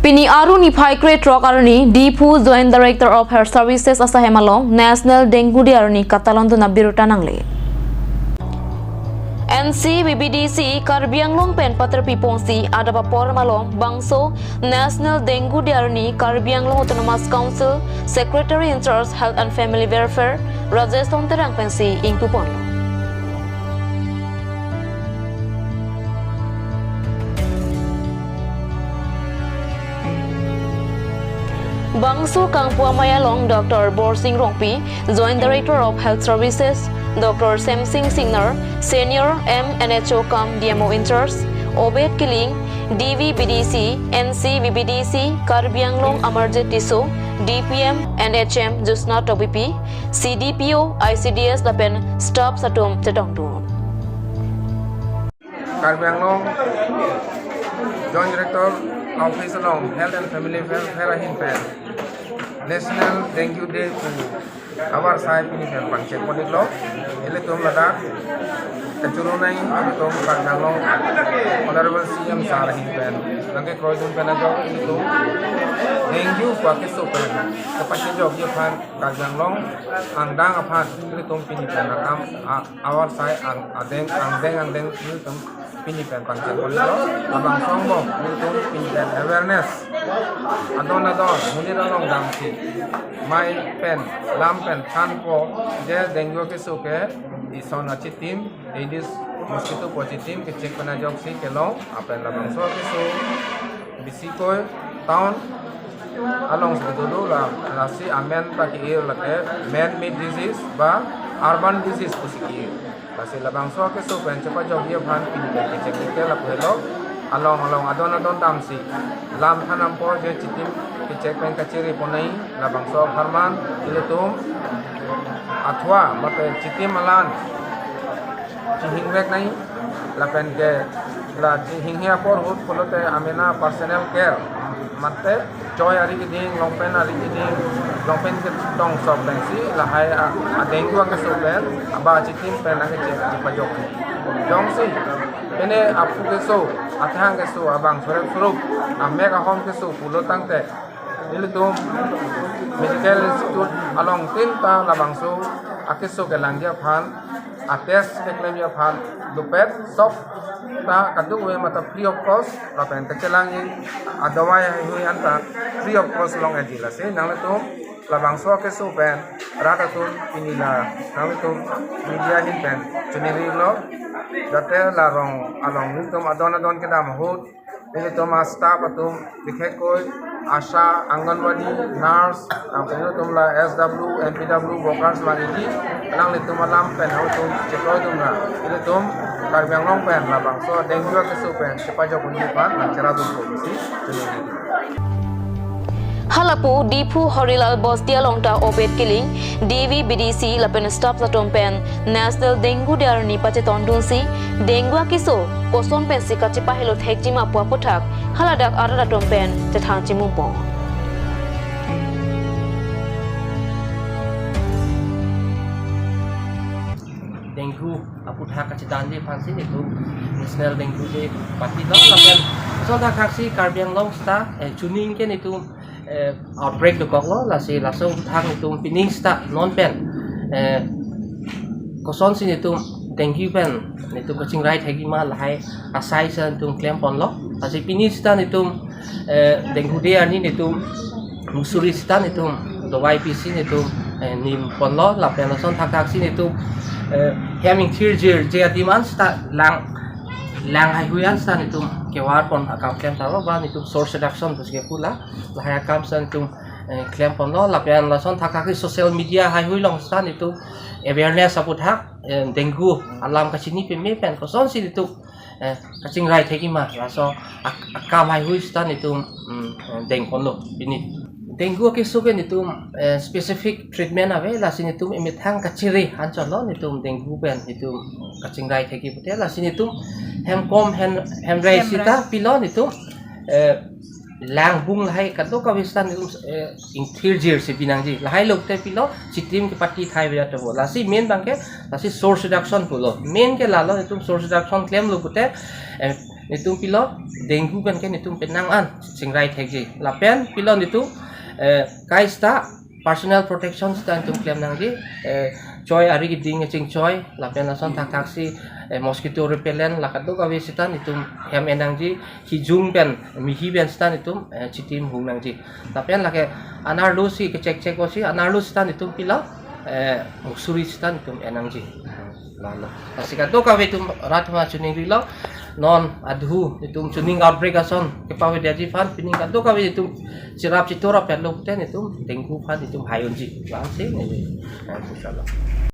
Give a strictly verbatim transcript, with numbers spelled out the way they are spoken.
Pini Aru niphai krethrok arni Diphu Joint Director of Health Services asahem along National Dengue Day arni katalon dun abirta nangle. N C V B D C Karbi Anglong pen patar piponsi adap apor malom bangso National Dengue Day arni Karbi Anglong Autonomous Council Secretary in Charge Health and Family Welfare Rajesh Tongterang pensi ingpuponlo. Bangso kangpu amei along Doctor Borsing Rongpi, Joint Director of Health Services, Doctor Semsing Singnar, Senior M N H O cum D M O in charge, Obed Killing, D V B D C, N C V B D C, Karbi Anglong Amarjit Tisso, D P M, N H M, Jyotsna Tokbipi, C D P O, I C D S lapen staff atum chetongdun. Karbi Anglong Joint Director Office along Health and Family Welfare ahin pen National Dengue Day pu avarsai pini pen pangcheng pon-iklo. Ilitum ladak kachuru nai ilitum Karbi Anglong Honorable C M sir ahin pen nangkekroi dun pen ajok ilitum dengue pu akeso pen kepachejokji aphan Karbi Anglong angdeng aphan ilitum pini pen akam a- avarsai ang adeng angdeng angdeng ilitum pini pen pangcheng pon-iklo. Labangso angbong ilitum pini pen awareness adon adon monit along damsi mei pen lam pen thanpo je dengue keso ke ison achitim Aedes mosquito pu achitim kechek pen ajoksi kelong lapen labangso keso bisikoi town alongsi kedo do la, lasi amen ta ke-ir lake man-made disease ba urban disease pusi ke-ir. Lasi labangso keso pen chepajokji aphan pini pen kechek detail lapu helo. Along along adon adon damsi lam than ampor je chitim kechek pen kachere pon nai labangso apharman ilitum athua mate chitim alan chihingvek nai lapen ke la chihinghe apor ahut pulote amena personal care mate choi ari keding, longpen ari keding, longpen ketong sok pensi lahai a, a dengue akeso pen aba chitim pen nangkechek chepajok. Jongsi pine aphu keso, athang keso, abang sorep surup, amek ahom keso pulo tangte ilitum medical institute along tin ta labangso akeso kelangji aphan, atest keklemji aphan dopet sop ta kadokave mate free of cost lapen kachelangji adawai haihui anta free of cost long-eji. Lasi nanglitum labangso akeso pen rat atum pini la nanglitum media ahin pen choningri-iklo, jate la rong along nelitum adon adon kedam ahut nelitum a staff atum bikhekkoi ASHA, Anganwadi, nurse, lapen nelitum la S W, M P W workers lagi di, nanglitum alam pen nangtum chekroi dun ra, nelitum Karbi Anglong pen labangso dengue akeso pen chepajok unji aphan nangchera dunpo pusi choningri. Halapu Diphu Horilal Bosti along ta Obed Killing, D V B D C lapen staff atum pen National Dengue Day arni pachetongdunsi dengue akeso koson pensi kachepahelo thekji ma pu aputhak haladak arat atum pen chethang chimupon. Dengue aputhak kachetongji aphansi nelitum National Dengue Day pati do lapen laso thakthak si Karbi Anglong sita, eh, chuning ke nelitum, eh, outbreak dokoklo, lasi laso aputhak nelitum pini sita non pen, eh, kosonsi nelitum dengue pen nelitum kachingrai thekji ma lahai asai si nelitum klemponlo. Lasi pini sita nelitum, eh, Dengue Day arni nelitum musuri sita nelitum dawai pisi nelitum, eh, nimponlo lapen lason thakthak si nelitum, eh, hem ingthirjir je adim an sita lang lang haihui an sita nelitum kevarpon akam klem tanglo ba nelitum source reduction pusi kepu la lahai akam sita nelitum, eh, klemponlo lapen lason thakthak si social media haihui along sita nelitum awareness aputhak, eh, dengue alam kachini peme pen kosonsi nelitum, eh, kachingrai thekji ma laso ak- akam haihui sita nelitum, mm, eh, dengponlo pini. Dengue akeso ke nelitum, eh, specific treatment ave, lasi nelitum emethang kachere anchotlo nelitum dengue pen nelitum kachingrai thekji pute, lasi nelitum hemkom hem hemrai sita pilo nelitum, eh, lang bung lahai kadokave sita nelitum, eh, ingthirjirsi pinangji. Lahai lote pilo chitim kepati thai veya tobo. Lasi main abangke lasi source reduction pulo. Main ke lalo nelitum source reduction klemlo pute, eh, Netum pilo, dengue pen ke netum penang an chingrai thekji. Lapen pilo netum, eh, kaista personal protection sita netum klem nangji, eh, choi ari keding chingchoi, lapen lason thakthak si, eh, mosquito repellent, la kadokave sita netum hem en nangji, hijung pen, mihi pen sita netum, eh, chitim hung nangji. Lapen lake anarlo si kechek chek ko si, anarlo sita netum pilo, eh, muksuri sita netum en nangji. Lalo. Lasi kadokave atum rat ma chuning rilo. Non adhu netum chuning outbreak ason kepavedetji aphan pining kadokave atum chirap chitor apet lo pute netum dengue aphan netum hai unji. Bang si ne. Inshallah.